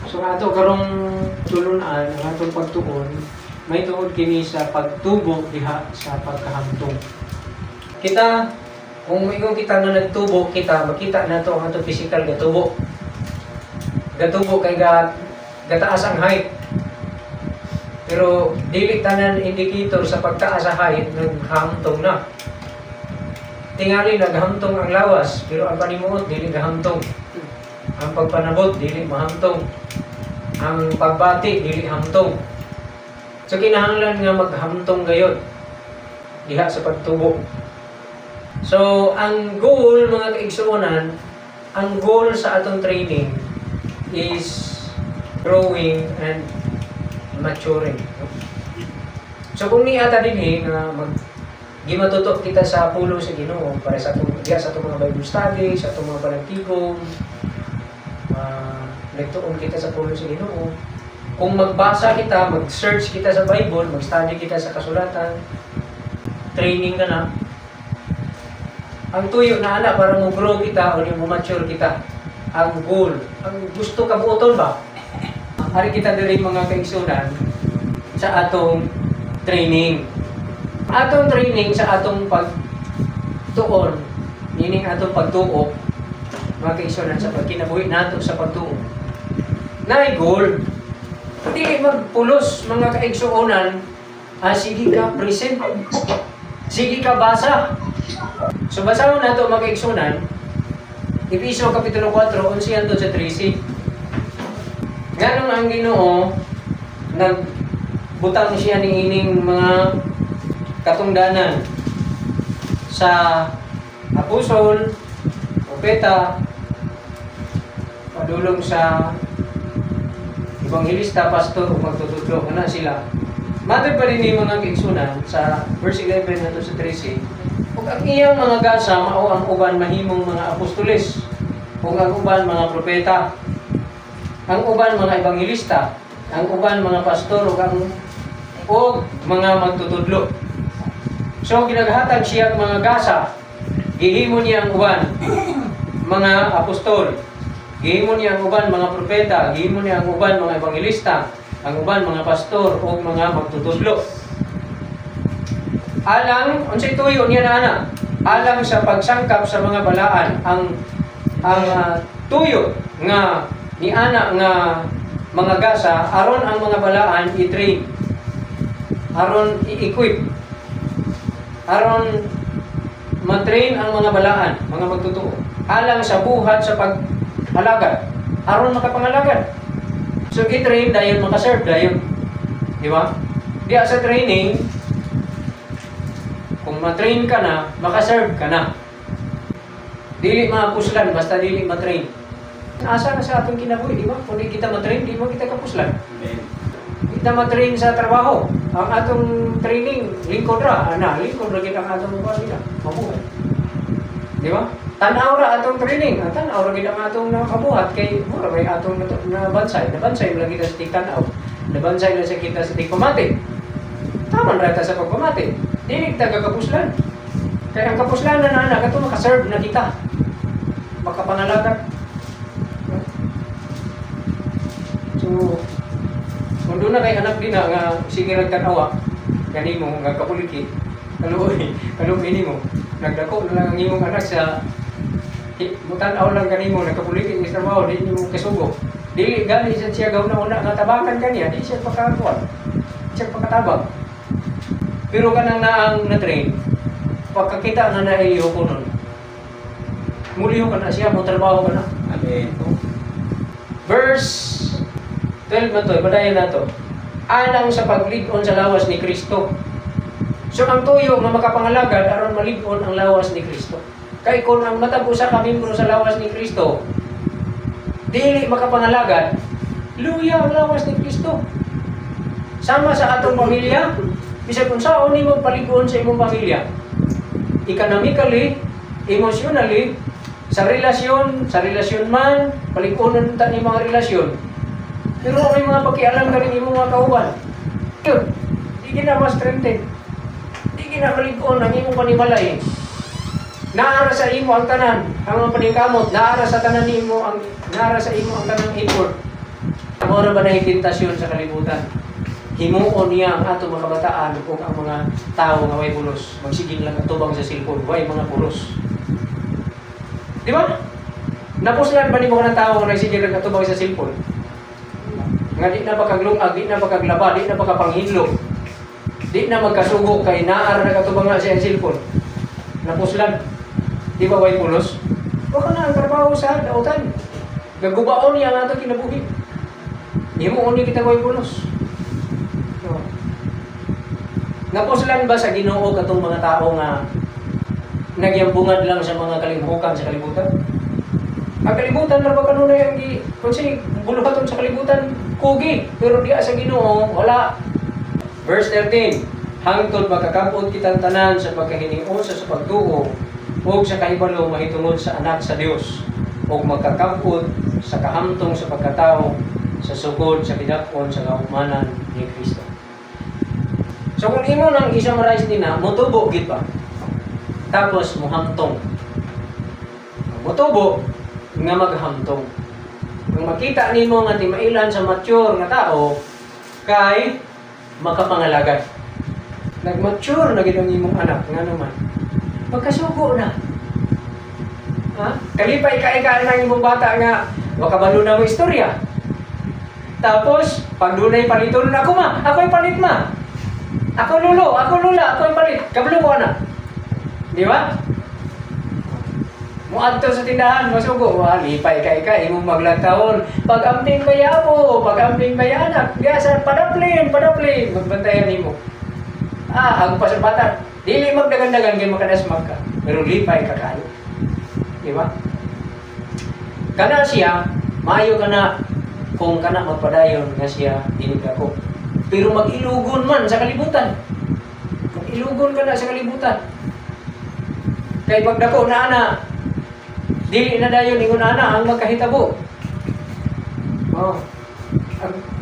So ato karong tulunan, ang atong pagtuon, may tuod kini sa pagtubo diha sa pagkahamtong. Kita, kung moingon kita nga nagtubo kita, makita nato ang atong physical gatubo. Gatubo kay gataas ang height. Pero dili tanan indicator sa pagtaas sa height naghamtong na. Tingali naghamtong ang lawas, pero ang panimuot dili gahamtong. Ang pagpanabot dili mahamtong. Ang pagbati dili hamtong. So kinahanglan nga maghamtong gayod diha sa pagtubo. So ang goal, mga kaigsuonan, ang goal sa atong training is growing and maturing. So kung niata dinhi nga mag gimatuto kita sa pulong sa Ginoo para sa atong diha sa atong mga Bible study, sa atong mga panagtigom, nagtuon kita sa pulong sa Ginoo. Kung magbasa kita, mag-search kita sa Bible, mag-study kita sa kasulatan, training ka na. Ang tuyo na ana para mo grow kita o mo mature kita. Ang goal, ang gusto kabuoton ba? Ari kita diri, mga kaigsunan, sa atong training. Atong training sa atong pagtuon, meaning atong pagtuo, mga kaigsunan, sa pagkinabuhi nato sa pagtuo. Naay goal. Hindi magpulos, mga kaigsuonan, sige ka present. Sige ka basa. So basahon nato, mga kaigsuonan, Efeso Kapitulo 4, 11 hangtod sa 13. Nganong ang Ginoo nagbutang siya ni ining mga katungdanan sa apostol, propeta, padulong sa ebanghelista, pastor o magtutudlo kana sila. Matod pa rin ni, mga kaigsunan, sa verse 11 hangtod sa 13, ug ang iyang mga gasa mao ang uban mahimong mga apostoles, ug ang uban mga propeta, ang uban mga ebanghelista, ang uban mga pastor ug mga magtutudlo. So ginaghatag siya ang mga gasa, gihimo niya ang uban mga apostol, gihimo niya ang uban mga propeta, gihimo niya ang uban mga ebanghelista, ang uban mga pastor ug mga magtutudlo. Alang unsay tuyo niya na ana? Alang sa pagsangkap sa mga balaan. Ang tuyo nga ni ana nga mga gasa aron ang mga balaan i-train, aron i-equip, aron ma-train ang mga balaan, mga magtutoo, alang sa buhat sa pag-alagad, aron makapangalagad. So i-train dayon makaserve dayon, di ba? Diya sa training, kung ma-train ka na, makaserve ka na. Dili mapuslan basta dili ma-train. Asa na sa atong kinabuhi, di ba? Kung di kita ma-train, di mo kita kapuslan. Amen. Kita ma-train sa trabaho. Ang atong training, lingkod ra. Ana, lingkod ra kita ang atong kuan nila. Mabuhay. Di ba? Tanaw ra atong training. Ang tanaw ra gid ang atong nakabuhat kay mura may atong nabansay. Nabansay lang kita sa tigtanaw. Nabansay lang sa kita sa tigpamati. Tama ra ta sa pagpamati. Dili ta kapuslan. Kaya ang kapuslanan na ana kato makaserve na kita. Makapangalagad. So, kung doon na kay anak din na nga sige rag tan-awa kanimo nga kapuliki, kaluoy, kaluoy nimo. Nagdako na lang ang imong anak sa mutan-aw lang kanimo, nagkapuliki sa trabaho, di nimo kasugo. Dili gali sa siya gauna-una nga tabangan kaniya, di siya pakakuan. Siya pakatabang. Pero kanang naang na-train, pagkakita nga na iliho ko nun, muliho ka na siya, mo trabaho ka na. Amen. Verse 12 man to, padayon na to. Alang sa paglig-on sa lawas ni Kristo. So ang tuyo nga makapangalagad aron malig-on ang lawas ni Kristo. Kay kung ang matag usa ka miyembro sa lawas ni Kristo dili makapangalagad, luya ang lawas ni Kristo. Sama sa atong pamilya, bisag unsaon nimo palig-on sa imong pamilya, economically, emotionally, sa relasyon man, palig-onon ta ni mga relasyon. Pero may mga pakialam ka rin imong mga kauban. Yun, di gina mas strengthen. Di gina malig-on ang imong panimalay. Naara sa imo ang tanan, ang mga paningkamot, naara sa tanan nimo ang naara sa imo ang tanang effort. Mao ra ba na tentasyon sa kalibutan? Himuon niya ang atong mga kabataan ug ang mga tao nga way pulos. Magsige lang atubang sa cellphone, way mga pulos. Di ba? Napuslan ba nimo kanang tao nga nagsige lang atubang sa cellphone? Nga di na makaglungag, di na makaglaba, di na makapanghinlo. Di na magkasugo kay naa ra nakatubang nga sa cellphone. Napuslan. Di ba way pulos? Wa ka na ang trabaho sa dautan. Gagubaon niya ang atong kinabuhi. Himuon ni kita way pulos. No. Napuslan ba sa Ginoo katong mga tao nga nagyambungad lang sa mga kalimhukan sa kalibutan? Ang kalibutan ra ba kanunay ang gi kung sini buluhaton sa kalibutan kugi, pero diha sa Ginoo wala. Verse 13, hangtod makakabot kitang tanan sa pagkahiniusa sa pagtuo ug sa kahibalo mahitungod sa Anak sa Dios ug magkakabot sa kahamtong sa pagkatao sa sugod sa gidak-on sa kaumanan ni Kristo. So kung imo nang i-summarize ni na, motubo gid ba? Tapos muhamtong. Motubo nga maghamtong. Kung makita nimo nga timailan sa mature nga tao kay makapangalagad. Nag-mature na gid ang imong anak nga naman. Magkasugo na. Ha? Kalipay ka ika ng imong bata nga makabalo na mo istorya. Tapos, pag dunay paliton ako ma, ako'y palit ma. Ako lulo, ako lula, ako'y palit. Kabalo ko na. Di ba? Muadto sa tindahan, masugo, wa, lipay kay ka, imong maglantawon. Pag-amping kaya po, pag-amping kaya anak, diya sa padaplin, padaplin, magbantayan nimo. Ah, ang pasabatan, dili magdagan-dagan kay makadasmag ka, pero lipay ka kayo. Di ba? Kana siya, maayo ka na kung kana magpadayon nga siya dinig ako. Pero mag-ilugon man sa kalibutan. Mag-ilugon ka na sa kalibutan. Kay pagdako na ana, dili na dayon ingon ana ang magkahitabo. Oh.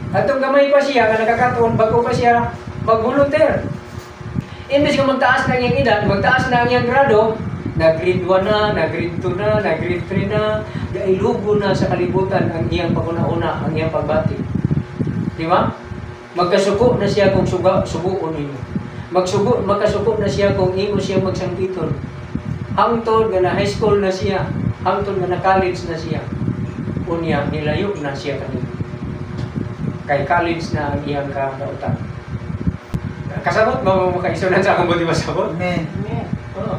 Atong gamay pa siya nga nakakatuon bago pa siya mag-volunteer. Imbes nga magtaas na ang iyang edad, magtaas na ang iyang grado, nag-grade 1 na, nag-grade 2 na, nag-grade 3 na, gailugo na sa kalibutan ang iyang paguna-una, ang iyang pagbati. Di ba? Magkasuko na siya kung suguon nimo. Magkasuko na siya kung imo siya magsangkiton. Hangtod nga na high school na siya, hangtod nga na college na siya. Unya, nilayo na siya kanimo. Kay college na ang iyang kadautan. Kasabot ba mo makaisunan sa akong buti masabot? Amen. Oo.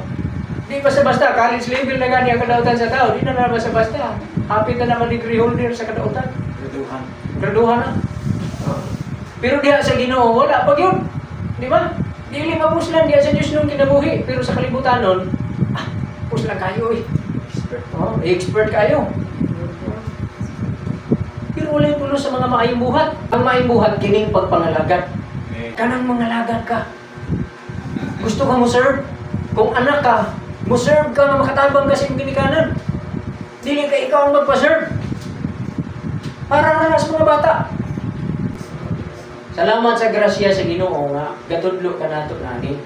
Di basta-basta, college level na gani ang kadautan sa tao. Di na na basta-basta. Hapit na naman degree holder sa kadautan. Graduhan. Graduhan na. Oo. Pero diha sa Ginoo, wala pag yun. Di ba? Dili mapuslan diha sa Diyos nung kinabuhi. Pero sa kalibutan nun, puslan kayo eh. Expert. Oh, expert kayo. Pero wala yung pulos sa mga maayong buhat. Ang maayong buhat, kining pagpangalagad. Kanang mangalagad ka. Gusto ka mo serve? Kung anak ka, mo serve ka nga makatabang ka sa imong ginikanan. Dili ka ikaw ang magpa-serve. Para na sa mga bata. Salamat sa grasya sa Ginoo nga gatudlo ka nato nani.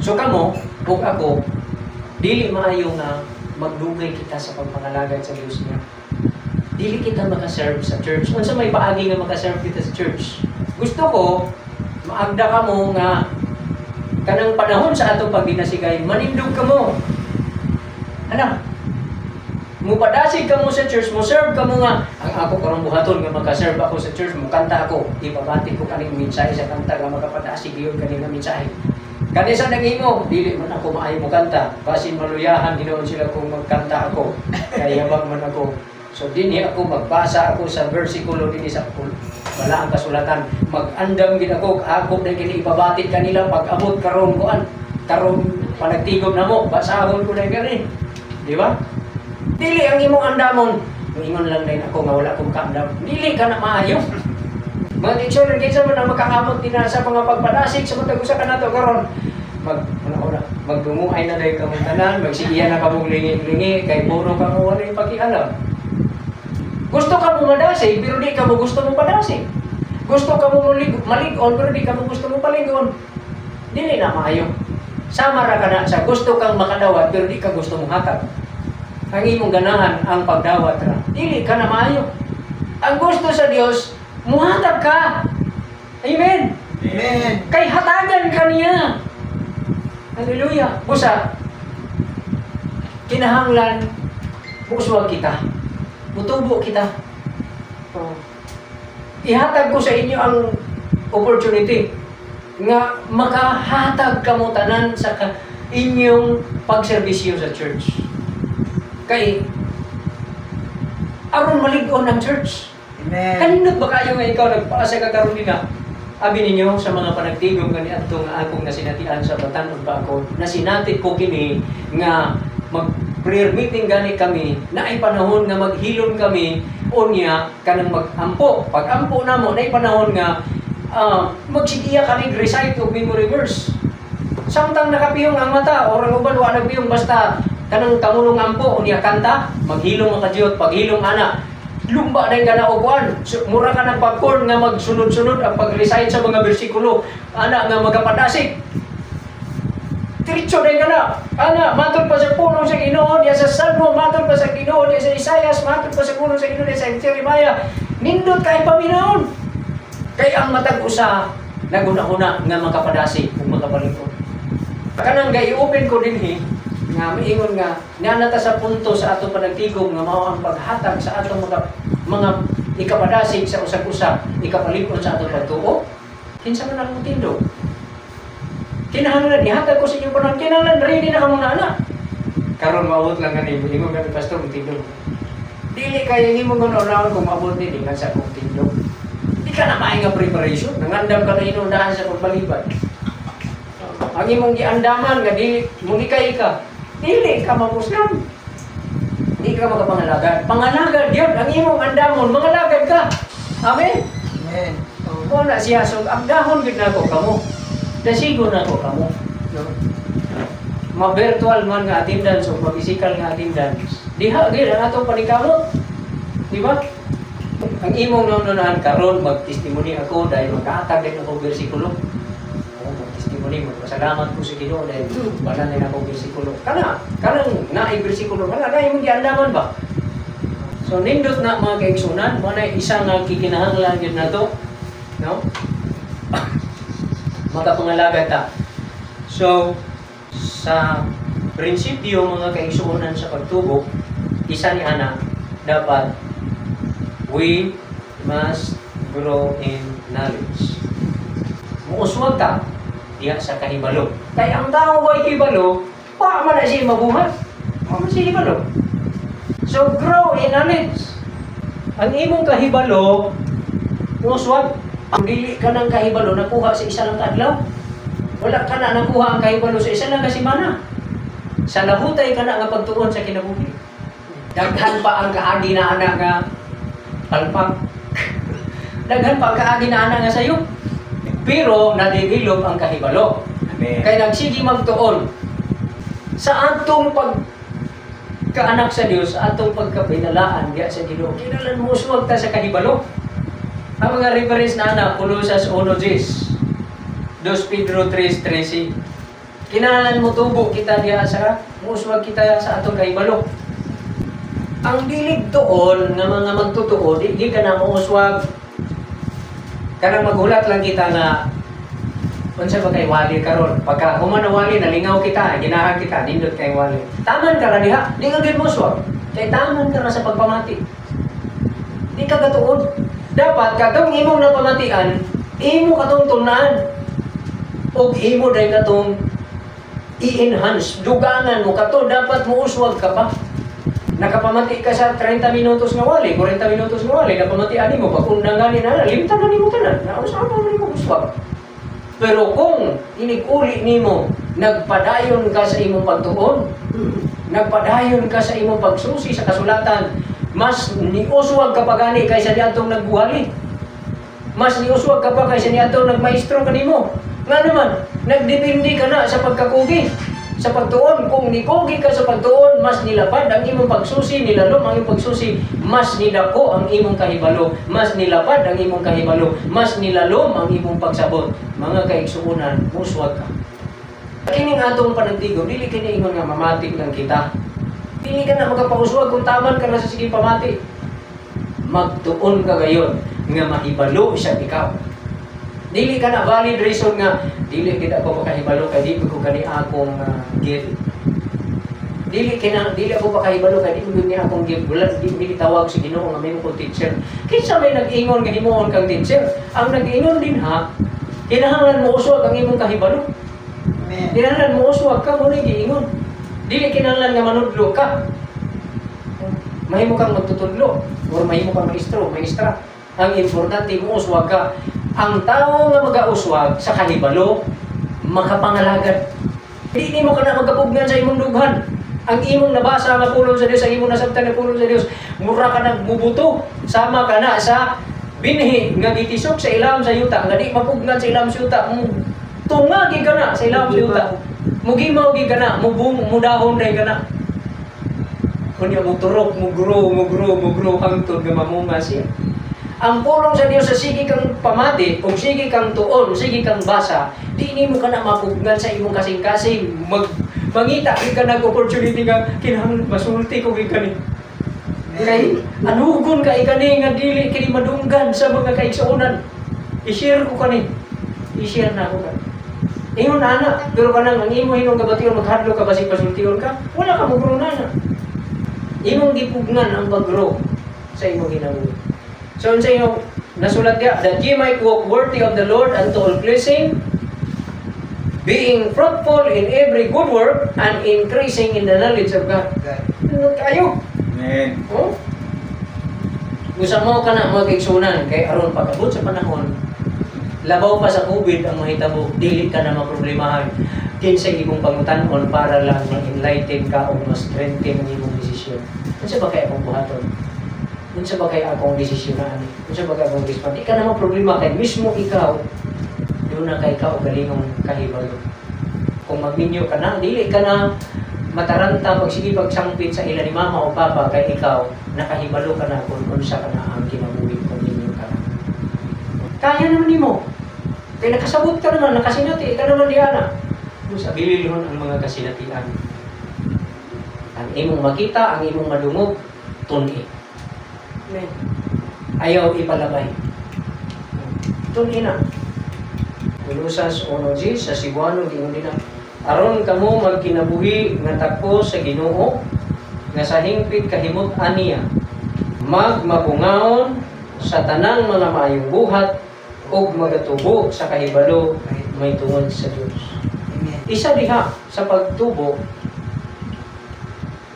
So kamo ug ako dili maayo nga magdugay kita sa pagpangalagad sa Dios niya. Dili kita maka-serve sa church. Unsa may paagi nga maka-serve kita sa church? Gusto ko maagda kamo nga kanang panahon sa atong pagdinasigay manindog kamo. Ana, mupadasig kamo sa church, mo serve kamo nga ang ako karong buhaton nga maka-serve ako sa church, mukanta ako, ipabati ko kaning mensahe sa kanta nga makapadasig gyud kani nga mensahe. Kani sa nag-imo, dili man ako maayo mo kanta, basin maluyahan ginoon sila kung magkanta ako, kay yabang man ako. So dinhi ako magbasa ako sa bersikulo dinhi sa balaang kasulatan, mag-andam gid ako, ako na gini ibabatit kanila pag abot karon kuan, karon panagtigom namo, basahon ko na gani. Di ba? Dili ang imong andamon. Moingon lang din ako nga wala akong kaandam. Dili ka na maayo. Mga teacher, kinsa man ang makakamot din sa mga pagpadasig sa matag usa ka nato karon. Mag una magdunguay na dahil kamong tanan, magsigiya na kamong lingi-lingi kay puro ka mo walay pakialam. Gusto ka mo madasig pero di ka mo gusto mo padasig. Gusto ka mo malig-on pero di ka mo gusto mo palig-on. Dili na maayo. Sama ra ka na sa gusto kang makadawat pero di ka gusto mong hatag. Ang imong ganahan ang pagdawat ra. Dili ka na maayo. Ang gusto sa Dios, Muhatag ka. Amen. Amen. Kay hatagan ka niya. Hallelujah. Busa, kinahanglan muuswag kita. Mutubo kita. Oh. Ihatag ko sa inyo ang opportunity nga makahatag kamo tanan sa inyong pagserbisyo sa church. Kay aron malig-on ang church. Amen. Kanindot ba kayo nga ikaw nagpaasa ka karon nila? Abi ninyo sa mga panagtigom kaniadto nga akong nasinatian sa batan-on pa ako, nasinati ko kini nga mag prayer meeting gani kami, naay panahon nga maghilom kami, unya kanang mag-ampo. Pag ampo namo, naay panahon nga magsigiya kami recite og memory verse. Samtang nakapiyong ang mata or ang uban wa nagpiyong, basta kanang kamulong ampo, unya kanta, maghilom ang kadyot, paghilom ana, lumba na ka na og kuan. So, mura ka ng popcorn nga magsunod-sunod ang pag-recite sa mga bersikulo ana nga magapadasig. Diretso na ka na. Ana, matod pa sa pulong sa Ginoo, diya sa Salmo, matod pa sa Ginoo, diya sa Isaias, matod pa sa pulong sa Ginoo, diya sa Jeremiah. Nindot kay paminawon. Kay ang matag usa naguna-una nga makapadasig ug makapalig-on. Kanang ga-open ko dinhi nga miingon nga naa ta sa punto sa atong panagtigom nga mao ang paghatag sa atong mga ikapadasig sa usag-usa, ikapalig-on sa atong pagtuo. Kinsa man ang tindog? Kinahanglan ihatag ko sa inyo panahon, kinahanglan ready na kamo na ana. Karon maabot lang gani, ingon gani, "Pastor, tindog." Dili kay imong ganoon kung maabot ni dingan sa akong tindog. Di ka na maay nga preparation, nangandam ka na inundahan sa pagbalibad. Ang imong giandaman nga dili mulikay ka, dili ka mapuslan. Di ka makapangalagad. Pangalagad yun, ang imong andamon, mangalagad ka. Amen. Amen. Mao na siya, so agdahon gid nako kamo. Dasigo nako kamo. No? Ma-virtual man nga attendance o ma-physical nga attendance. Diha gyud ang atong paningkamot. Di ba? Ang imong naunahan karon, mag-testimony ako dahil magkahatag din ako bersikulo. Oh, mag-testimony, magpasalamat ko sa Ginoo dahil wala na ako bersikulo. Kana, kanang naay bersikulo, kana na imong giandaman ba? So nindot na, mga kaigsunan, mo na isa nga kikinahanglan gyud nato, no? Makapangalagad ta. So sa prinsipyo, mga kaigsuonan, sa pagtubo, isa ni ana, dapat we must grow in knowledge. Muuswag ka diha sa kahibalo. Kay ang tao way hibalo, wa man na siya mabuhat. Wa man siya hibalo. So grow in knowledge. Ang imong kahibalo, muuswag. Ang dili ka ng kahibalo nakuha sa isa lang kaadlaw. Wala ka na nakuha ang kahibalo sa isa lang ka semana. Sa lahutay ka na nga pagtuon sa kinabuhi. Daghan pa ang kaagi na ana nga palpak. Daghan pa ang kaagi na ana nga sayo. Pero na-develop ang kahibalo. Amen. Kay nagsige magtuon sa atong pag kaanak sa Dios, atong pagkabinalaan diya sa Ginoo. Kinahanglan mouswag ta sa kahibalo. Ang mga reference na ana, Colosas 1:10, 2 Pedro 3:13. Kinahanglan mo tubo kita diya sa muuswag kita sa atong kahibalo. Ang dilig tuon nga mga magtotoo, di ka na muuswag. Kanang maghulat lang kita nga unsa ba kay wali karon. Pagka human na wali, nalingaw kita, ginahan kita, nindot kay wali. Taman ka ra diha, di ka gid mouswag. Kay taman ka ra sa pagpamati. Di ka gatuod. Dapat katong imong napamatian, imo katong tun-an. Og imo day katong i-enhance, dugangan mo kato, dapat muuswag ka pa. Nakapamati ka sa 30 minutos nga wali, 40 minutos nga wali, napamatian nimo, pag undang gani na, limtan na nimo tanan, nausa pa nimo uswag. Pero kung inig-uli nimo, nagpadayon ka sa imong pagtuon, nagpadayon ka sa imong pagsusi sa kasulatan, mas niuswag ka pa gani kaysa niadtong nagbuhali. Mas niuswag ka pa kaysa niadtong nagmaestro kanimo. Nga naman, nagdepende ka na sa pagkakugi sa pagtuon. Kung nikugi ka sa pagtuon, mas nilapad ang imong pagsusi, nilalom ang imong pagsusi, mas nidako ang imong kahibalo, mas nilapad ang imong kahibalo, mas nilalom ang imong pagsabot. Mga kaigsuonan, muswag ka. Kining atong panagtigom, dili kini ingon nga mamati lang kita. Dili ka na makapauswag kung taman ka na sa sige pamati. Magtuon ka gayon. nga mahibalo siya ikaw. Dili ka na valid reason nga dili gid ako makahibalo kay di ko kani akong gift. Dili kina dili ako makahibalo kay di ko ni akong gift. Wala di di tawag sa Ginoo nga mahimo kong teacher. Kinsa may nag-ingon nga himuon kang teacher? Ang nag-ingon din ha, kinahanglan mo uswag ang imong kahibalo. Amen. Kinahanglan mo uswag ka mo giingon. Dili kinahanglan nga manudlo ka. Mahimo kang magtutudlo or mahimo kang maestro, maestra. Ang importante mo uswag ka. Ang tao nga magauswag sa kahibalo, makapangalagad. Di nimo ka na magkapugnan sa imong dughan. Ang imong nabasa nga pulong sa Dios, ang imong nasabtan nga pulong sa Dios, mura ka nagmubuto, sama ka na sa binhi nga gitisok sa ilawom sa yuta, nga di mapugnan sa ilawom sa yuta, tunga gid ka na sa ilawom sa yuta. Mugimaw gid ka na, mubung mudahon day ka na. Kunya mo turok, mo grow, mo grow, mo grow hangtod nga mamunga siya. Ang pulong sa Dios sa sige kang pamati, kung sige kang tuon, sige kang basa, di nimo ka na mapugnan sa imong kasing-kasing. Mangita gid ka nag opportunity nga kinahanglan masulti ko gid kani. Kay anugon ka kani nga dili kini madunggan sa mga kaigsuonan. I-share ko kani. I-share na ako kani. Ingon ana, pero kanang ang imo hinong kabation maghadlok ka basig pasultion ka, wala ka mo grow na. Imong gipugnan ang pag-grow sa imong kinabuhi. So unsa imong nasulat diya, that ye might walk worthy of the Lord unto all pleasing, being fruitful in every good work and increasing in the knowledge of God. God. Ano kayo? Amen. Oh? Gusto mo ka na mga kaigsunan, kay aron pag-abot sa panahon, labaw pa sa COVID ang mahitabo, dili ka na maproblemahan. Kinsa imong pangutan-on para lang ma-enlighten ka o ma-strengthen ang imong desisyon. Unsa ba kay akong buhaton? Unsa ba kay akong desisyon na ani? Unsa ba kay akong desisyon? Di ka na maproblema kay mismo ikaw doon na kay ka o galingong kahibalo. Kung magminyo ka na, dili ka na mataranta pag sige pagsangpit sa ila ni mama o papa kay ikaw nakahibalo ka na kung unsa ka na ang kinabuhi kung minyo ka na. Kaya naman nimo. Kay nakasabot ka naman, nakasinati ka naman diana. Sa bililhon ang mga kasinatian. Ang imong makita, ang imong madungog, tun-i. Amen. Ayaw ipalabay. Tun-i na. Colosas 1:10 sa Cebuano giingon din na, aron kamo magkinabuhi nga takos sa Ginoo nga sa hingpit kahimot aniya magmabungaon sa tanang mga maayong buhat ug magatubo sa kahibalo may tungod sa Dios. Amen. Isa diha sa pagtubo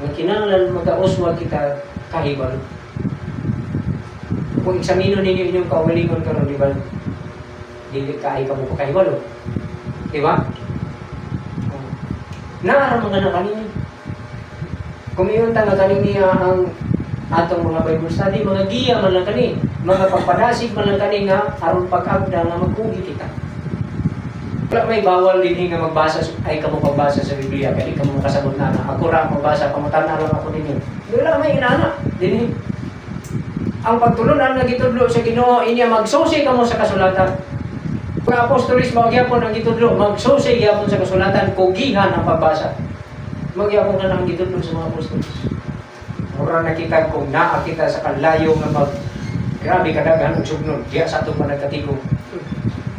nga kinahanglan magauswag kita kahibalo. Kung eksamino ninyo inyong kaugalingon karon, di ba? Dili ka ay kamo kahibalo. Di ba? Naara mga na kanini. Kung iyon ta nga kaning niya ang atong mga Bible study, mga giya man lang kani, mga pagpadasig man lang kani nga aron pag-agda nga magkugi kita. Wala may bawal dinhi nga magbasa ay kamo pagbasa sa Biblia kay di kamo makasabot na na. Ako ra magbasa, pangutan-a lang ako ninyo. Wala may inana dinhi. Ang pagtulunan nga gitudlo sa Ginoo inya magsusi kamo sa kasulatan. Mga apostolis mao gyapon ang gitudlo, magsusi gyapon sa kasulatan, kugihan ang pagbasa. Magyapon ka na ang gitudlo sa mga apostolis. Mura na kita kung naa kita sa kalayo nga mag grabe kadaghan og sugnod diya sa atong panagkatigom.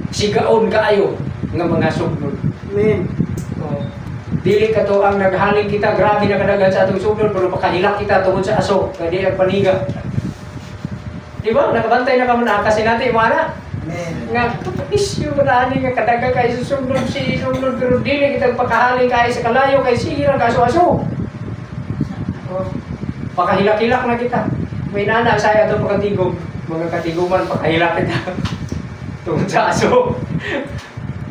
Sigaon kaayo nga mga sugnod. Amen. Oh. Dili ka to ang naghaling kita, grabe na kadaghan sa atong sugnod, pero pakahilak kita tungod sa aso, kay di ang paniga. Di ba? Nakabantay na kamo na kasi natin mo ana. Amen. Nga issue ba na ani nga kadaghan kay sa sugnod si sugnod pero dili kita pakahaling kay sa kalayo kay sige ra kaso-aso. Oh. Pakahilak-hilak na kita. May nana sa atong pagkatigom, mga katiguman pakahilak kita. Tungod sa aso.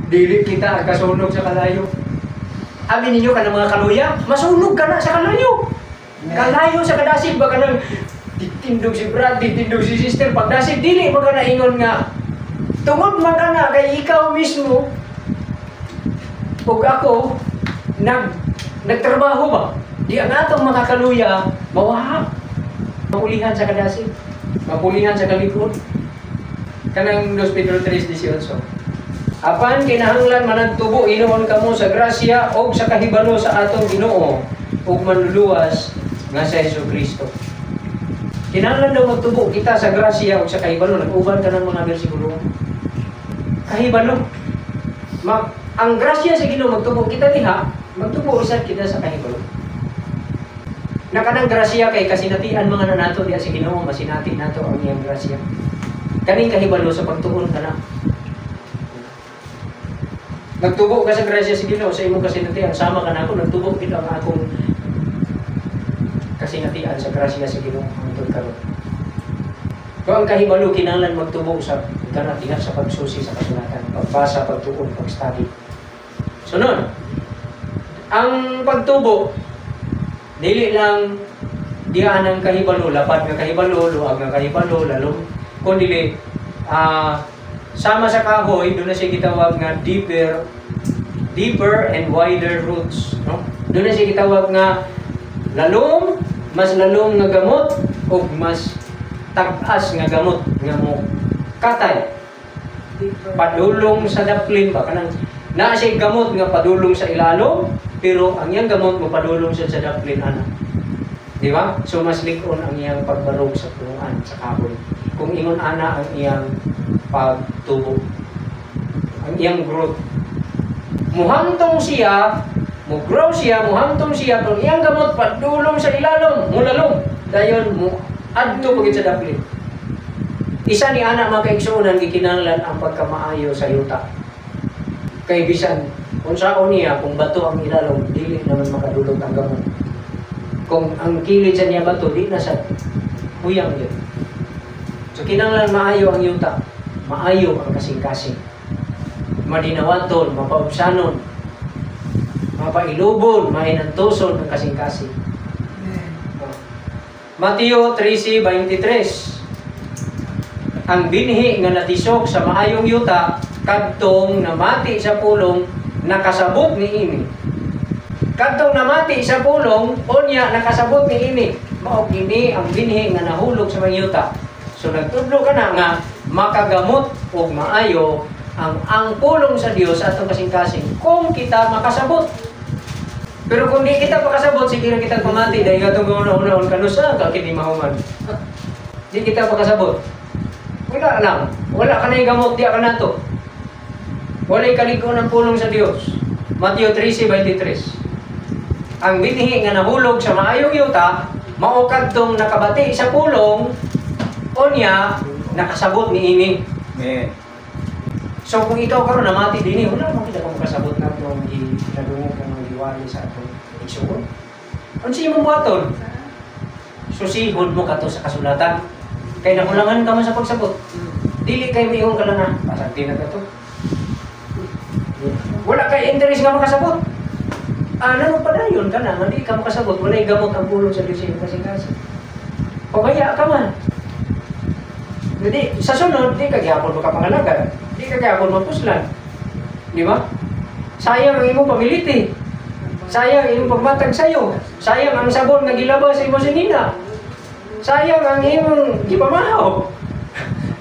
Dili kita ang kasunog sa kalayo. Abi ninyo ka ng mga kaluya, masunog ka na sa kalayo. Amen. Kalayo sa kadasig ba ka nang ditindog si Brad, ditindog si sister, pagdasig dili ba ka naingon nga tungod man ka na kay ikaw mismo ug ako nagtrabaho ba? Di ang atong mga kaluya mawaha. Mapulihan sa kadasig, mapulihan sa kalikod. Kanang 2 Pedro 3:18. Apan kinahanglan managtubo hinuon kamo sa grasya og sa kahibalo sa atong Ginoo ug manluluwas nga sa Hesukristo. Kinahanglan daw magtubo kita sa grasya o sa kahibalo. Nag-uban ka ng mga bersikulo. Kahibalo. Ang grasya sa Ginoo, magtubo kita diha, magtubo usad kita sa kahibalo. Na kanang grasya kay kasinatian mga na nato diha sa Ginoo, masinati nato ang iyang grasya. Kaning kahibalo, sa pagtuon ka na. Nagtubo ka sa grasya sa Ginoo sa imong kasinatian, sama ka nako, nagtubo gid ang akong kasinatian sa grasya sa Ginoo hangtod karon. Kung ang kahibalo, kinahanglan magtubo sa kana diha sa pagsusi sa kasulatan, pagbasa, pagtuon, pag-study. Sunod, ang pagtubo dili lang diha ng kahibalo, lapad nga kahibalo, luag nga kahibalo, lalom, kun dili sama sa kahoy, doon na siya gitawag nga deeper deeper and wider roots, no? Doon na siya gitawag nga lalom, mas lalom nga gamot ug mas tag-as nga gamot nga mo katay Deeper. Padulong sa daplin ba, kanang naa siya gamot nga padulong sa ilalom, pero ang iyang gamot mo padulong siya sa daplin ana, di ba? So mas lig-on ang iyang pagbarog sa punuan sa kahoy kung ingon ana ang iyang pagtubo, ang iyang growth. Muhamtong siya, mo grow siya, muhamtong siya kung iyang gamot padulong sa ilalom, mulalom dayon, mo adto pagid sa daplin. Isa ni ana, mga kaigsuonan, gikinahanglan ang pagkamaayo sa yuta. Kay bisan unsaon niya, kung bato ang ilalom, dili naman makadulot ang gamot. Kung ang kilid sa niya bato, di na sa huyang yun. So kinahanglan maayo ang yuta, maayo ang kasing-kasing. Madinawaton, mapaubsanon, mapailubon, mahinantuson ang kasing-kasing. Amen. Mateo 13:23. Ang binhi nga natisok sa maayong yuta kadtong namati sa pulong, nakasabot niini. Kadtong namati sa pulong, unya nakasabot niini. Mao kini ang binhi nga nahulog sa mga yuta. So nagtudlo ka na nga makagamot og maayo ang pulong sa Dios atong kasing-kasing kung kita makasabot. Pero kung di kita makasabot, sige ra kitang pamati dahil atong una-unahon kanusa ka kini mahuman. Di kita makasabot. Wala lang. Wala ka na gamot, di ka nato. Wala'y kalig-on ang pulong sa Dios. Mateo 13:23. Ang binhi nga nahulog sa maayong yuta, mao kadtong nakabati sa pulong, unya nakasabot niini. Amen. So kung ikaw karon namati dinhi, wala man kita ka makasabot na itong ginadungog ng giwali sa atong igsuon. Unsa imong buhaton? Susihon mo kato sa kasulatan. Kay nakulangan ka man sa pagsabot. Dili kay miingon ka lang na, pasagdi na ka to. Wala kay interest nga makasabot. Ano mo padayon ka na, nga di ka makasabot, walay gamot ang pulong sa Diyos sa iyong kasing-kasing. Pabaya ka man. Hindi, sa sunod, di ka gyapon makapangalaga. Di ka gyapon mapuslan. Di ba? Sayang ang imong pamiliti. Sayang ang imong pagmatag sayo. Sayang ang sabon nga gilaba sa imong sinina. Sayang ang imong gipamahaw.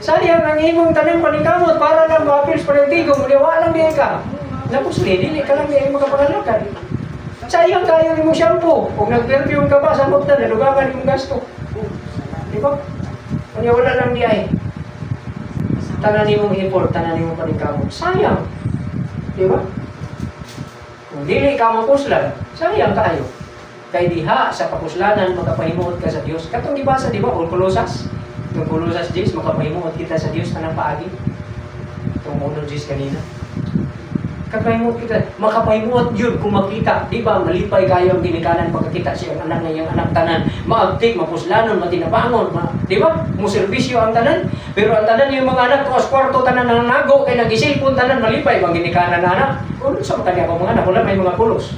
Sayang ang imong tanang paningkamot para lang maapils pa ng tigong. Muli, wala lang di ka. Napusli, dili ka lang di ay makapangalagad. Sayang kayo imong shampoo. Kung nag-perfume ka pa, samot na, nalugangan imong gasto. Di ba? Kanya wala lang di ay. Tanan nimong effort, tanan nimong paningkamot. Sayang. Di ba? Kung dili ka mapuslan, sayang kaayo. Kay diha sa kapuslanan makapahimuot ka sa Dios. Katong gibasa, di ba? O Colosas. Itong Colosas 10, makapahimuot kita sa Dios tanang paagi. Itong uno 10 kanina. Kapahimuot kita. Makapahimuot yun kung makita. Di ba? Malipay kayo ang ginikanan pagkakita siyang anak na iyang anak tanan. Maabtik, mapuslanon, matinabangon. Di ba? Muserbisyo ang tanan. Pero ang tanan yung mga anak, tuwas kwarto tanan ng nago, kay nagisilpon tanan, malipay bang ginikanan na anak? Kung sa makanya ako mga anak, wala may mga pulos.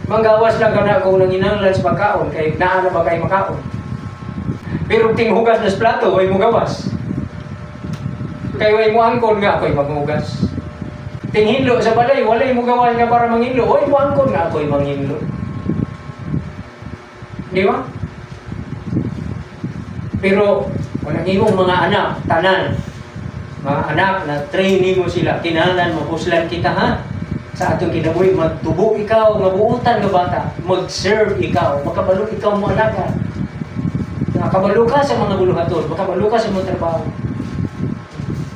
Manggawas lang ka na kung nanginanglan sa pagkaon, kay naa na ba kayo makaon. Pero tinghugas na sa plato, way mo gawas. Kay way mo angkon nga ako'y maghugas. Tinghinlo sa balay, walay mo gawas nga para manginlo, way mo angkon nga ako'y manghinlo. Di ba? Pero kung ang imong mga anak, tanan, mga anak na training mo sila, kinahanglan mapuslan kita ha. Sa atong kinabuhi, magtubo ikaw, nga buutan nga bata, mag-serve ikaw, makabalo ikaw mo alaga. Na Makabalo ka sa mga buluhaton, makabalo ka sa mga trabaho.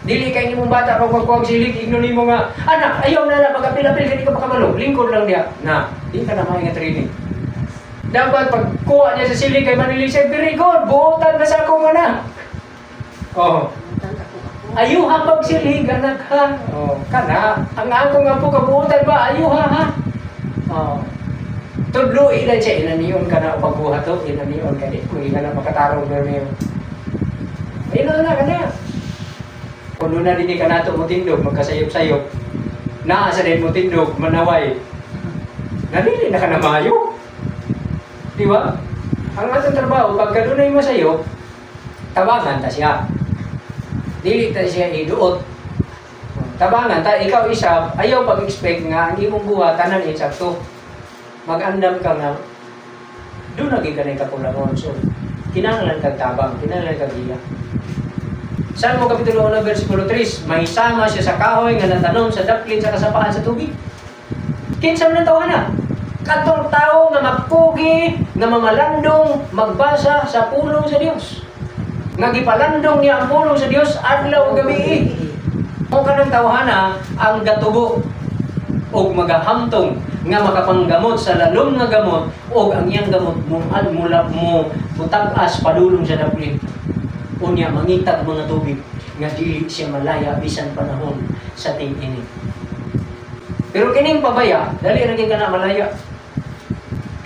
Dili kay imong bata pag magkuwag silig, ingnon nimo nga, "Anak, ayaw na na pagapil-apil kay di ka makabalo, lingkod lang diha." Na, di ka na maayo nga training. Dapat pagkuha niya sa silig kay manilisig, "Very good, buotan na sa akong anak." Oh. "Ayuha pagsilig, anak, ha." Oh, kana. "Ang akong apo kabuotan ba, ayuha ha." Oh. Tudloi na siya, inanion ka na pagbuhat to, inanion ka di, kung ka na makatarong pero. Ayun na ka na. Kung na din ka nato mo tindog, magkasayop-sayop, naa sa din mo tindog, manaway. Nadili na ka na maayo. Di ba? Ang atong trabaho, pagka dunay masayop, tabangan ta siya. Dili ta siya iduot. Tabangan ta, ikaw isab, ayaw pag-expect nga ang imong buhat tanan insakto. Mag-andam ka nga doon naging ka na kakulangon. So, kinahanglan kag tabang, kinahanglan kag iya. Salmo Kapitulo 1, versikulo 3, may sama siya sa kahoy nga natanom sa daplin sa kasapaan sa tubig. Kinsa man ang tawhana? Katong tao nga makugi, nga mamalandong, magbasa sa pulong sa Dios. Nga gipalandong niya ang pulong sa Dios adlaw ug gabi. Mo kanang tawhana ang gatubo og magahamtong nga makapanggamot sa lalom nga gamot og ang iyang gamot muad mula mo mutag-as padulong sa daplin. Unya mangitag mga tubig nga dili siya malaya bisan panahon sa ting-init. Pero kining pabaya, dali ra gyud ka na malaya.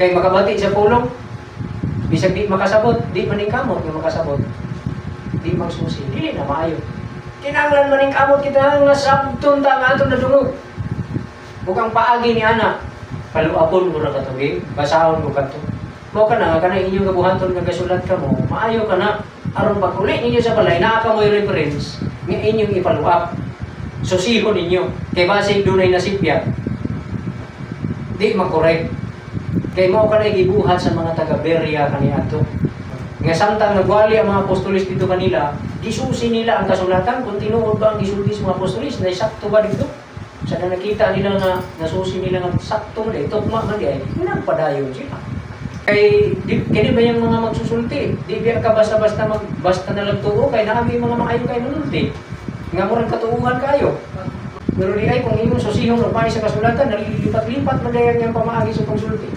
Kay makabati sa pulong, bisag di makasabot, di maningkamot nga makasabot. Di magsusi, dili na maayo. Kinahanglan maningkamot kita nga sabton ta nga atong nadungog. Ug ang paagi ni ana, paluabon mo ra katubig, basahon mo kadto. Mao ka na nga kanang inyong gabuhaton nga gasulat ka mo, maayo ka na aron pag uli ninyo sa balay naa ka mo'y reference nga inyong ipaluap. Susihon ninyo kay basig dunay nasipya. Di man correct. Kay mao ka na gibuhat sa mga taga Berea kaniadto. Nga samtang nagwali ang mga apostolis dito kanila, gisusi nila ang kasulatan kung tinuod ba ang gisulti sa mga apostolis, na sakto ba dito? Sa na nakita nila nga nasusi nila nga sakto man, tugma man di ay, nagpadayon sila. Kay di, kini ba yung mga magsusulti? Di biya ka basta-basta mag basta na lang tuo kay naa may mga maayo kay manulti. Nga murag katuuhan kayo. Pero di ay kung imong susihon og sa kasulatan, nalilipat-lipat man dayon yang pamaagi sa pagsulti.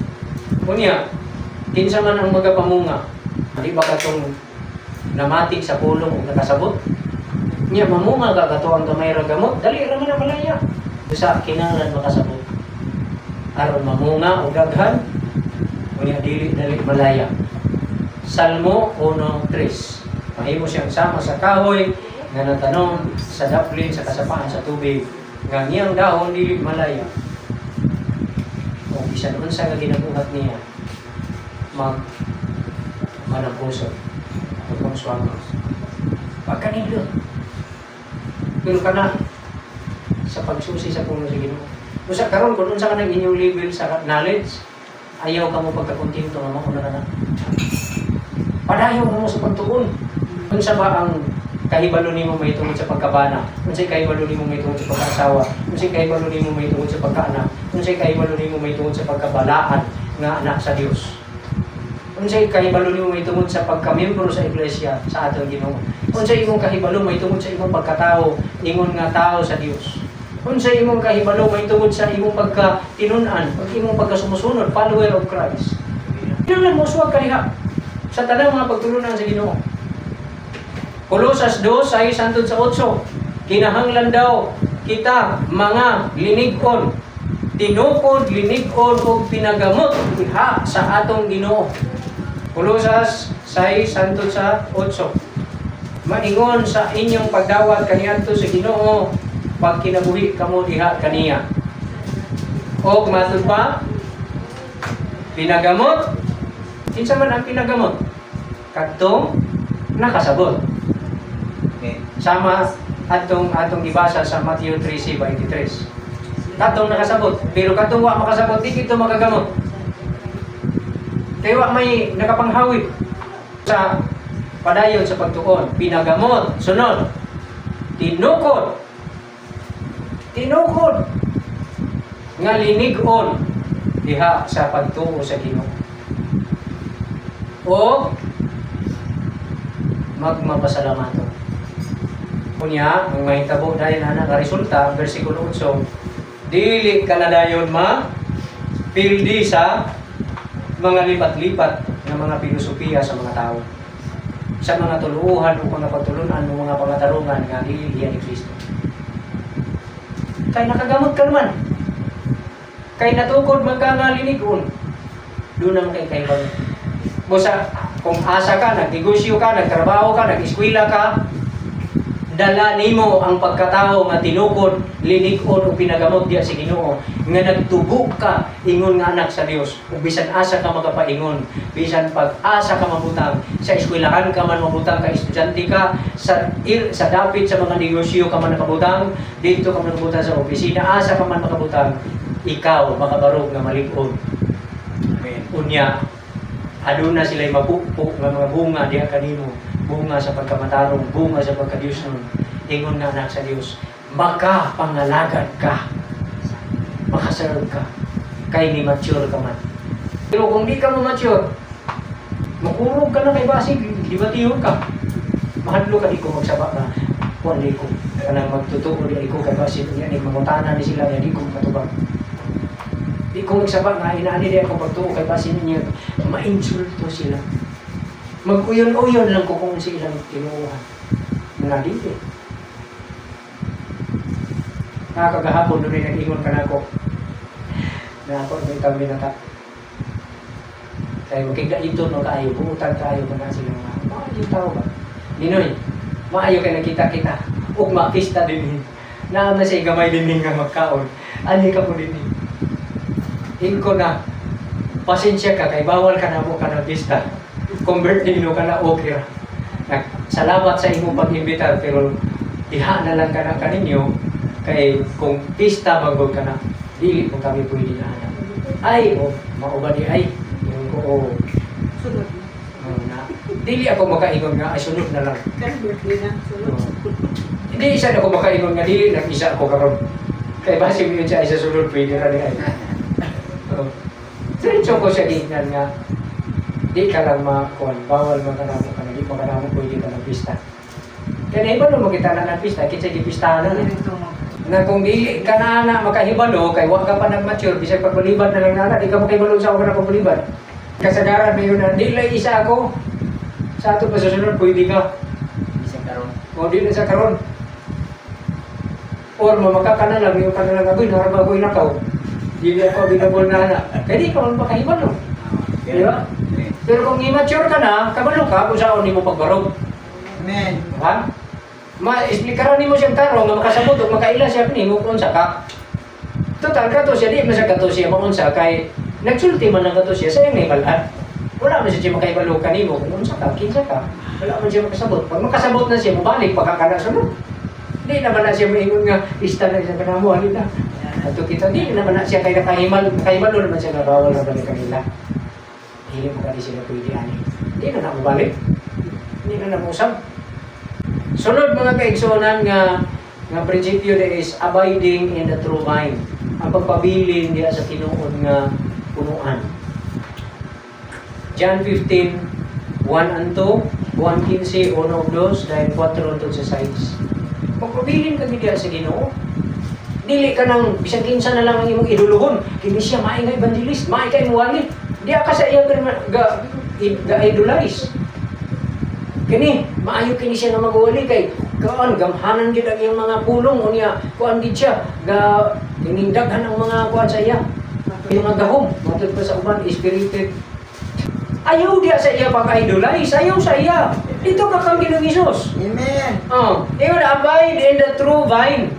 Unya, kinsa man ang magapamunga? Di ba katong namati sa pulong ug nakasabot? Nya mamunga ka kato ang gamay ra gamot, dali ra man ang malaya. Usa kinahanglan makasabot. Aron mamunga og daghan, unya dili dali malaya. Salmo 1:3. Mahimo siyang sama sa kahoy nga natanom sa daplin sa kasapaan sa tubig nga ang iyang dahon dili malaya. O bisan unsa nga ginabuhat niya mag manangkusot magpangswama pagkanindot. Pero kana sa pagsusi sa puno sa Ginoo. Usa karon kung unsa ka nang inyong level sa knowledge, ayaw ka mo pagkakontento nga mauna ka na. Padayon mo sa pagtuon. Unsa ba ang kahibalo nimo mahitungod sa pagkabana? Unsay kahibalo nimo mahitungod sa pagkaasawa? Unsay kahibalo nimo mahitungod sa pagkaanak? Unsay kahibalo nimo mahitungod sa pagkabalaan nga anak sa Dios? Unsay kahibalo nimo mahitungod sa pagkamiyembro sa iglesia sa atong Ginoo? Unsay imong kahibalo mahitungod sa imong pagkatao ingon nga tao sa Dios? Unsay imong kahibalo mahitungod sa imong pagkatinun-an, pag imong pagkasumusunod, follower of Christ? Kinahanglan mo suwag kaniha sa tanang mga pagtulunan sa Ginoo. Kolosas 2, 6 hangtod sa 8. Kinahanglan daw kita mga linig-on, tinukod, linig-on ug pinagamot diha sa atong Ginoo. Kolosas 6 hangtod sa 8. Maingon sa inyong pagdawat kaniadto sa Ginoo pagkinabuhi kamo diha kaniya. Og matud pa, pinagamot. Kinsa man ang pinagamot? Kadtong nakasabot. Sama atong atong gibasa sa Matthew 13:23. Kadtong nakasabot, pero kadtong wa makasabot di gito makagamot. Kay wa may nakapanghawid sa padayon sa pagtuon, pinagamot, sunod, tinukod. Tinukod nga linig-on diha sa pagtuo sa Ginoo. O Magmapasalamaton. Unya, ang mahitabo dahil ana nga resulta, versikulo 8, dili ka na dayon ma pildi sa mga lipat-lipat nga mga filosofiya sa mga tao, sa mga tuluuhan o mga pagtulunan o mga pangatarungan nga dili diya ni Kristo. Kay nakagamot ka naman. Kay natukod man ka nga linigon. Doon naman kay kaibang. Busa, kung asa ka, nagnegosyo ka, nagtrabaho ka, nag-eskwela ka, dala nimo ang pagkatao nga tinukod, linig-on o pinagamot diya sa Ginoo, nga nagtubo ka ingon nga anak sa Dios. Ug bisan asa ka makapaingon, bisan pag-asa ka mabutang, sa eskwelahan ka man mabutang, ka estudyante ka, sa dapit sa mga negosyo ka man nakabutang, dito ka man nakabutang sa opisina, asa ka man makabutang, ikaw makabarog nga malig-on. Amen. Unya, aduna sila mapupo nga mga bunga diha kanimo, bunga sa pagkamatarong, bunga sa pagkadiyos nun, ingon nga anak sa Dios, makapangalagad ka, makaserve ka, kay ni mature ka man. Pero kung di ka mo mature, makurog ka na kay basig, dibatihon ka. Mahadlo ka, di ko magsaba ka, kuan di ko, kanang magtutuo di ko kay basig, unya ni mangutana ni sila, di ko makatubag. Di ko magsaba nga, inaani di ako pagtuo kay basin niya, mainsulto sila. Mag-uyon-uyon lang ko kung sa ilang tinuuhan. Nga dili. Nakakagahapon doon ay nag-ingon ka na ako. Na ako, may tabi na ta. Kaya magkigla ito no kaayo, buutan kaayo ka na sila nga. Maayo tao ba? Ninoy, maayo kay nakita kita. Ug makista din. Naa na siya gamay din nga magkaon. Ali ka po din. Ingko na, pasensya ka, kay bawal ka na mo ka na pista. Convert din ka na okay ra. Salamat sa imong pag-imbitar, pero diha na lang ka na kaninyo, kay kung pista magod ka na, dili mo kami pwede na anak. Ay, oh, mauba di ay. Yung ko, oh, Sunod. Oh, na. Dili ako makaingon nga, ay sunod na lang. Kan birthday na. Sunod. Oh. Hindi isa na ako makaingon nga, dili lang isa ako karon. Kay basig yun siya, isa sunod, pwede ra di ay. Oh. Diretso ko siya giingnan nga, di ka lang makuan, bawal man kanamo ka na, di pa kanamo pwede ka ng pista. Kaya nahibalo mo kita na ng pista, kinsa gipistahan na. Na kung dili ka na na makahibalo, kay wa ka pa nag-mature, bisag pagbalibad na lang na, di ka makahibalo sa ako na pagbalibad. Kasagaran na yun na, di lang isa ako. Sa ato pa sa sunod, pwede ka. Bisag karon. O di na sa karon. Or mamaka ka na lang, yung ka na lang, agoy, naraba agoy nakaw. Dili ako available na na. Kaya di ka man makahibalo. Di ba? Pero kung immature ka na, kabalo ka kung saan nimo pagbarog. Amen. Ha? Ma-explikaran nimo siyang tarong nga makasabot ug makaila siya nimo kung unsa ka. Total kato siya di man siya kato siya maunsa kay nagsulti man lang kato siya sayang nahibalaan. Wala man siya makahibalo kanimo kung unsa ka, kinsa ka. Wala man siya makasabot. Pag makasabot na siya, mobalik pa ka kana sunod. Di naman na siya maingon nga ista na siya kanamo ali na. Ato kita di naman na siya kay nakahibalo naman siya nga bawal na balik kanila. Dili mo kani sila pwede ani. Di na na mobalik. Di na na mousab. Sunod mga kaigsuonan nga nga prinsipyo na is abiding in the true vine. Ang pagpabilin diha sa tinuod nga punuan. John 15, 1 and 2, 1:15, 1 ug 2, dahil 4 hangtod sa 6. Pagpabilin ka diha sa Ginoo. Dili ka nang bisan kinsa na lang ang imong iduluhon. Kini siya maay nga evangelist, maay kay muwali. Diha ka sa iya ga, ga idolize. Kini maayo kini siya nga magwali kay kuan gamhanan gid ang iyang mga pulong unya kuan gid siya ga tinindaghan ang mga kuan sa iya. Yung mga gahom matud pa sa uban spirited. Ayaw diha sa iya pag-idolize, ayaw sa iya. Dito ka kang Ginoong Hesus. Amen. Oh, ingon abide in the true vine.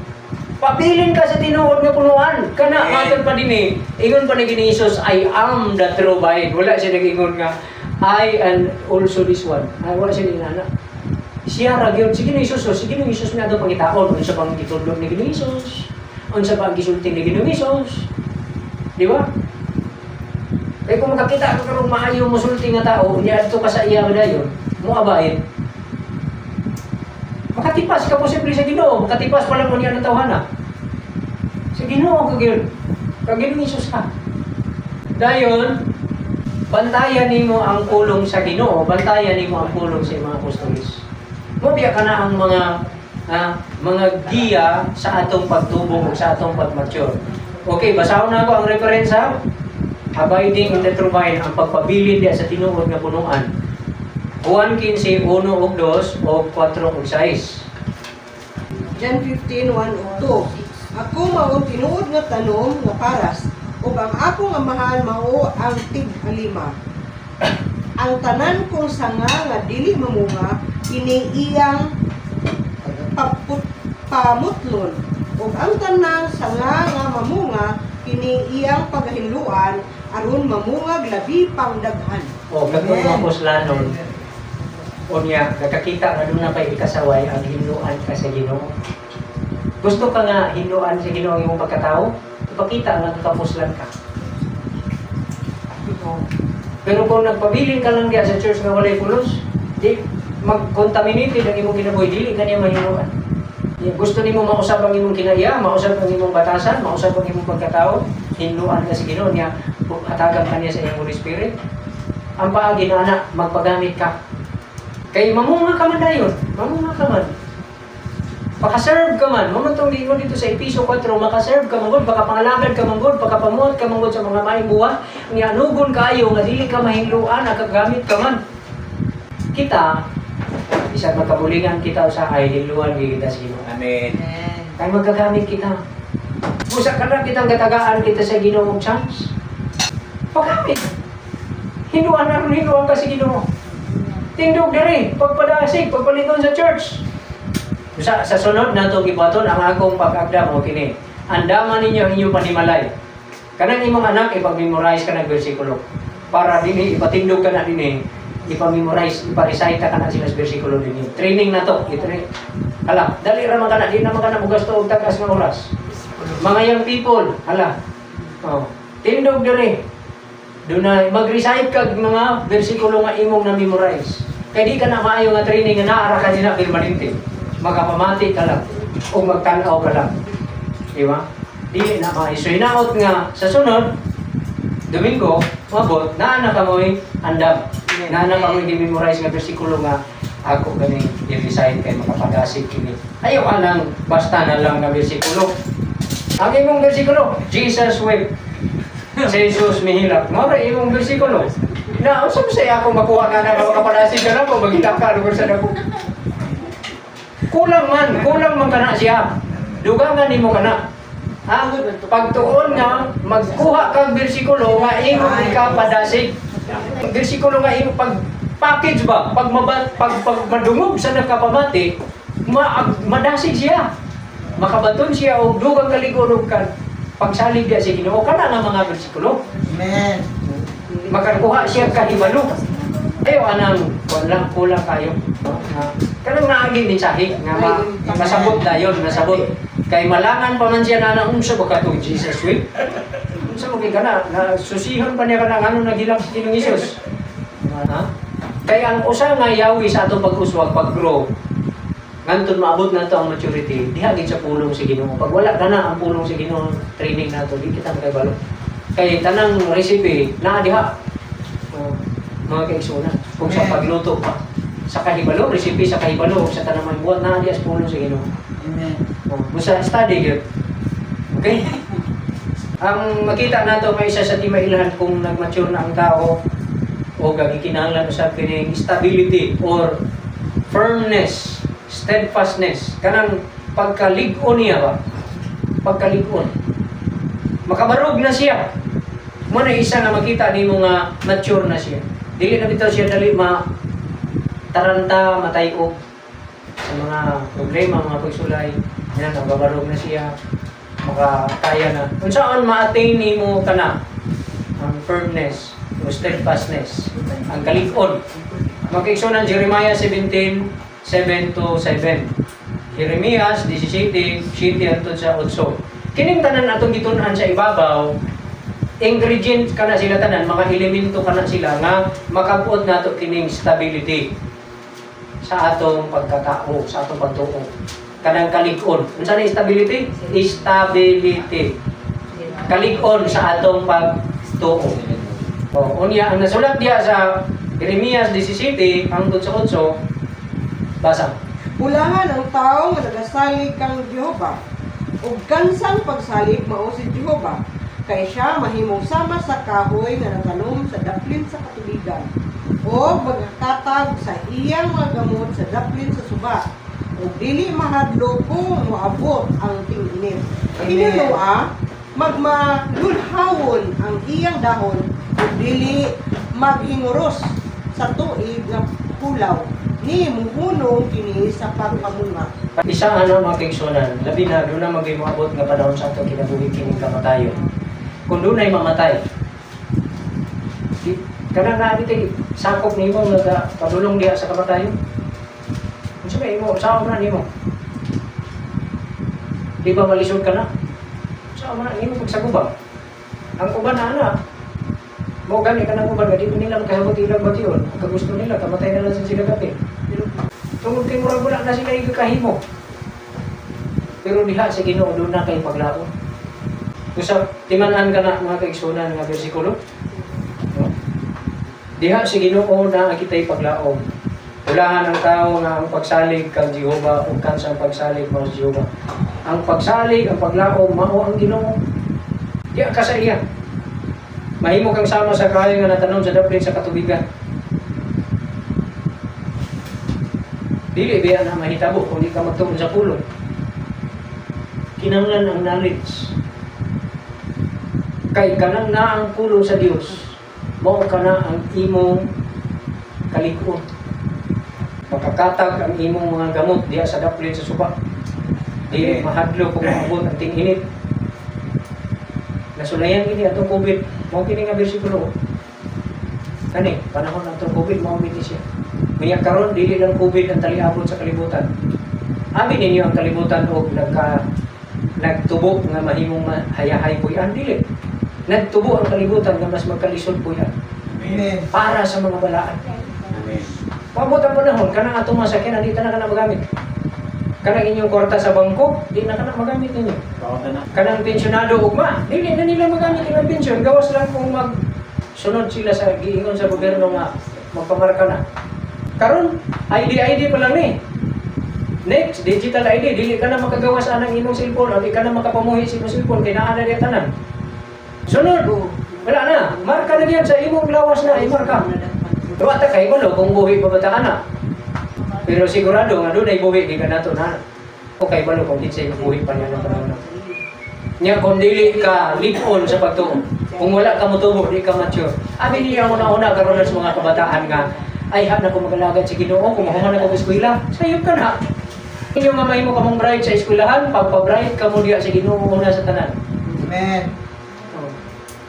Pabilin ka sa tinuod nga punuan. Kana matod pa din eh. Ingon pa ni Ginoong Hesus, I am the true vine. Wala siya nag-ingon nga I and also this one. Ay, wala siya inana. Siya ra gyud si Ginoong Hesus, oh, si Ginoong Hesus nga daw pangitaon unsa bang gitudlo ni Ginoong Hesus? Unsa ba ang gisulti ni Ginoong Hesus? Di ba? Kaya kung makakita ka karong maayo mosulti nga tao, unya adto ka sa iya dayon, mo abahin. Makatipas ka posible sa Ginoo, makatipas pa lang unya ng tawhana. Sa Ginoo ka gyud. Kag Ginoong Hesus ka. Dayon, bantayan nimo ang pulong sa Ginoo, bantayan nimo ang pulong sa mga apostoles. Mo biya ka na ang mga giya sa atong pagtubo ug sa atong pag-mature. Okay, basahon na ako ang reference ha. Abiding in the true vine, ang pagpabilin diya sa tinuod nga punuan. Juan 15, 1 ug 2 o 4 ug 6. John 15, 1 ug 2. Ako mao ang tinuod nga tanom nga paras, ug ang akong Amahan mao ang tig-alima. Ang tanan kong sanga nga dili mamunga, kini iyang pamutlon. Ug ang tanang sanga nga mamunga, kini iyang pagahinluan aron mamungag labi pang daghan. O, katong mga puslanon, unya, nakakita nga doon na pa'y ikasaway ang hinluan ka sa Ginoo. Gusto ka nga hinluan sa Ginoo ang imong pagkatao? Ipakita nga kakapuslan ka. Pero kung nagpabilin ka lang diya sa church nga walay pulos, di mag-contaminated ang imong kinabuhi, dili ka niya mahinluan. Gusto nimo mausab ang imong kinaiya, mausab ang imong batasan, mausab ang imong pagkatao, hinluan ka sa Ginoo niya, hatagan ka niya sa iyong Holy Spirit. Ang paagi na ana, magpagamit ka. Kay mamunga ka man dayon, mamunga ka man. Makaserve ka man, mo man tong giingon dito sa Episo 4, makaserve ka man gud, baka pangalagad ka man gud, baka pamuhat ka man gud sa mga maayong buhat, nga anugon kaayo nga dili ka mahingluan, nakagamit ka man. Kita, bisan magkabulingan kita usahay, hinluan gyud kita sa Ginoo. Amen. Kay magagamit kita. Busa ka lang kitang gatagaan kita sa Ginoo og chance. Paggamit. Hinluan na ron, hinluan ka sa Ginoo. Tindog diri, pagpadasig, pagpalingon sa church. Sa sunod na itong gibuhaton, ang akong pag-agda mo kini. Andaman ninyo ang inyong panimalay. Kanang imong anak, ipag-memorize ka ng bersikulo. Para dinhi, ipatindog ka na dinhi, ipa-memorize, ipa-recite ka na sila sa bersikulo dinhi. Training na to. Hala, dali ra man ka na, di naman ka na mugasto og tagas nga oras. Mga young people, hala. Oh, tindog diri. Dunay mag-recite kag mga bersikulo nga imong na-memorize. Kay di ka na maayo nga training nga naara ka dinha permanente. Makapamati ka lang o magtan-aw ka lang. Di ba? Dili na maayo. So hinaot nga sa sunod Domingo, mabot, naa na kamoy andam. Naa na kamoy gi-memorize nga bersikulo nga ako gani i-recite kay makapadasig kini. Ayaw ka nang basta na lang nga bersikulo. Ang imong bersikulo, "Jesus wept." Si Jesus mihilak. Mao ra imong bersikulo. Na unsa ba say ako makuha nga na makapadasig ka na po maghilak ka lugar sa dako. Kulang man kana siya. Dugangan nimo kana. Ha? Pagtuon nga magkuha kag bersikulo nga imong ikapadasig. Bersikulo nga imong pag package ba, pag maba, pag madungog sa nakapamati, madasig siya. Makabaton siya og dugang kalig-on og kan pagsalig diya sa Ginoo kana nga mga bersikulo. Amen. Makakuha siya kahibalo. Ayo anang kuan lang, kulang kayo. No? Nga kanang naagi mensahe nga masabot dayon, masabot. Kay malangan pa man siya na na unsa ba katong "Jesus wept"? Unsa mo kay kana na susihon pa niya kana ngano naghilak si Ginoong Hesus. Ha? Kay ang usa nga yawi sa atong pag-uswag, pag-grow, nganton maabot nato ang maturity, diha gid sa pulong sa Ginoo. Pag wala ka na ang pulong sa Ginoo, training nato, di kita makibalo. Kay tanang recipe naa diha. Oh, mga kaigsuonan, kung sa pagluto pa sa kahibalo, recipe sa kahibalo, sa tanang may buhat naa diha sa pulong sa Ginoo. Amen. Oh, busa study gyud. Okay? Ang makita nato may isa sa timailhan kung nag-mature na ang tao o gagikinahanglan usab kining stability or firmness, steadfastness. Kanang pagkalig-on niya ba? Pagkalig-on. Makabarog na siya. Mo na isa nga makita nimo nga mature na siya. Dili na bitaw siya dali ma taranta, matay-og sa mga problema, mga pagsulay. Yan, nagabarog na siya. Makakaya na. Unsaon ma-attain nimo kana ang firmness o steadfastness, ang kalig-on? Magkaigsuonan, Jeremiah 17, 7 to 7. Jeremias 17, 7 hangtod sa 8. Kining tanan atong gitun-an sa ibabaw, ingredient kana sila tanan, mga elemento kana sila nga makabuot nato kining stability sa atong pagkatao, sa atong pagtuo. Kanang kalig-on. Unsa na stability? Stability. Kalig-on sa atong pagtuo. O, unya ang nasulat diha sa Jeremias 17 hangtod sa 8, basa. Bulahan ang tawo nga nagasalig kang Jehova ug kansang pagsalig mao si Jehova, kay siya mahimong sama sa kahoy nga natanom sa daplin sa katubigan o magkatag sa iyang mga gamot sa daplin sa suba ug dili mahadlok kung moabot ang ting-init. Hinulua magmalulhawon ang iyang dahon ug dili maghinguros sa tuig nga pulaw, ni muhunong kini sa pagpamunga. Isa ano mga kaigsunan, labi na doon na magay moabot nga panahon sa atong kinabuhi kining kamatayon. Kung doon ay mamatay, di, kanang naa bitay sakop nimo nga padulong diha sa kamatayon. Unsa may imo, usaha man na nimo? Di ba malisod ka na? Usaha man na nimo pagsagubang? Ang uban na ana, mo gani kanang uban nga di pa nila makasabot ilang bation. Ang kagusto nila kamatay na lang sa sila gabi. Tungod kay murag wala na sila ikakahimo. Pero diha sa Ginoo doon na kay paglaom. Usa timan-an ka na mga kaigsunan nga bersikulo. No? Diha sa Ginoo na kita'y paglaom. Ulahan ang tao nga ang pagsalig kang Jehova ug kansang pagsalig mao si Jehova. Ang pagsalig, ang paglaom mao ang Ginoo. Diha ka sa iya. Mahimo kang sama sa kahoy nga natanom sa daplin sa katubigan. Dili biya na mahitabo kung di ka magtuon sa pulong. Kinahanglan ang knowledge. Kay kanang naa ang pulong sa Dios, mao kana ang imong kalig-on. Makakatag ang imong mga gamot diha sa daplin sa suba. Dili mahadlok kung maabot ang ting-init. Nasulayan gini atong COVID, mao kini nga bersikulo. Kani panahon atong COVID mao gini siya. Unya karon dili lang COVID ang taliabot sa kalibutan. Abi ninyo ang kalibutan og nagtubo nga mahimong hayahay puy-an, dili. Nagtubo ang kalibutan nga mas magkalisod puy-an. Amen. Para sa mga balaan. Amen. Paabot ang panahon kanang atong mga sakyanan di ta na kana magamit. Kanang inyong kwarta sa bangko, di na kana magamit ninyo. Kanang pensyonado ugma, dili na nila magamit ilang pensyon. Gawas lang kung magsunod sila sa giingon sa gobyerno nga magpamarka na. Karon ID pa lang ni. Next, digital ID, dili ka na makagawas anang imong cellphone, o di ka na makapamuhi sa imong cellphone kay naa na diya tanan. Sunod, wala na. Marka na diyan sa imong lawas na, imarka. Wa ta kay balo kung buhi pa ba ta ana. Pero sigurado nga dunay buhi di ka nato na. O kay balo kung kinsay buhi pa niya ng panahon na. Nya kung dili ka lipon sa pagtuo, kung wala ka motubo, di ka mature. Abi niya una-una karon sa mga kabataan nga ay ha na ko magalagad sa Ginoo kung mahuman ako sa eskwela, sayop ka na. Inyo nga mahimo ka mong bride sa eskwelahan, pagpa-bride ka mo diha sa Ginoo una sa tanan. Amen. Oh.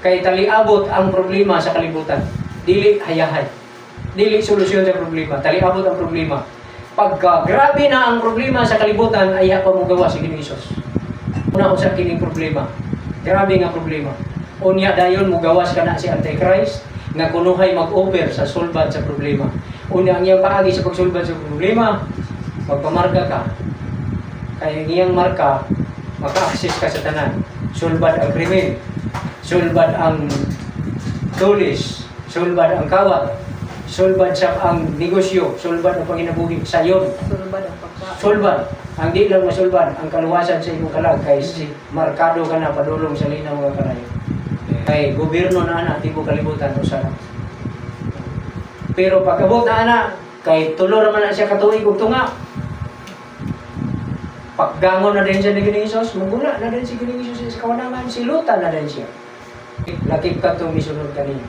Kay taliabot ang problema sa kalibutan. Dili hayahay. Dili solusyon sa problema. Taliabot ang problema. Pagka grabe na ang problema sa kalibutan, ay ha pa mo gawa sa Ginoo Hesus. Una usa kining problema. Grabe nga problema. Unya dayon mo gawas ka na si Antichrist nga kunuhay mag-over sa sulbad sa problema. Unya ang iyang paagi sa pagsulbad sa problema, magpamarka ka. Kay ang iyang marka, maka-access ka sa tanan. Sulbad ang krimen, sulbad ang tulis, sulbad ang kawat, sulbad sa ang negosyo, sulbad ang panginabuhi sayon. Sulbad ang pagkain. Sulbad. Ang di lang masulbad, ang kaluwasan sa imong kalag kay si markado ka na padulong sa linaw nga kalayo. Kay gobyerno na ana tibuok kalibutan usa na. Pero pag-abot na ana kay tulo ra man na siya katuig og tunga. Paggangon na din siya ni Ginoong Hesus, muguna na din si Ginoong Hesus sa kawanangan, silutan na din siya. Lakip ka itong misunod kaniya.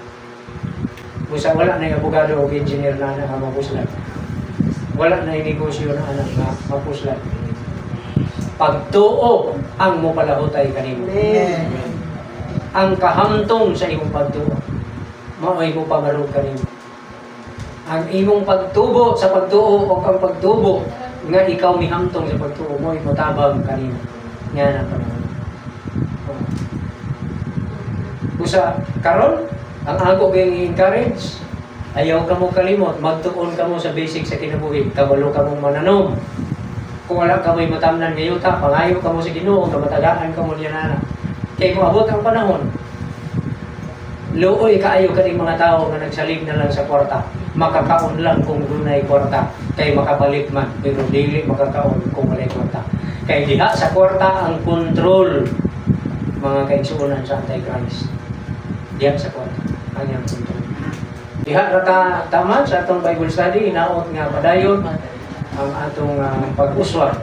Busa wala na yung abogado o engineer na anak nga mapuslan. Wala na yung negosyo na anak nga mapuslan. Pagtuo ang mopalahutay kanimo. Amen. Ang kahamtong sa imong pagtuo, mao'y mopabarog kanimo. Ang imong pagtubo sa pagtuo o ang pagtubo nga ikaw mihamtong sa pagtuo mo'y motabang kanimo. Nga na panahon. Usa karon ang ako kayong i-encourage, ayaw ka mo kalimot, magtuon ka mo sa basic sa kinabuhi, kabalo ka mong mananom. Kung wala ka mo'y matamnan ngayuta, pangayo ka mo sa Ginoo, nga matagaan ka mo niya na. Kay kung abot ang panahon, Luoy kaayo kaning mga tao nga nagsalig na lang sa kwarta. Makakaon lang kung dunay kwarta, kay makapalit man, pero dili makakaon kung walay kwarta. Kay diha sa kwarta ang kontrol, mga kaigsuonan, sa Antichrist. Diha sa kwarta ang iyang kontrol. Diha ra ta taman sa atong Bible study, hinaot nga padayon ang atong pag-uswag.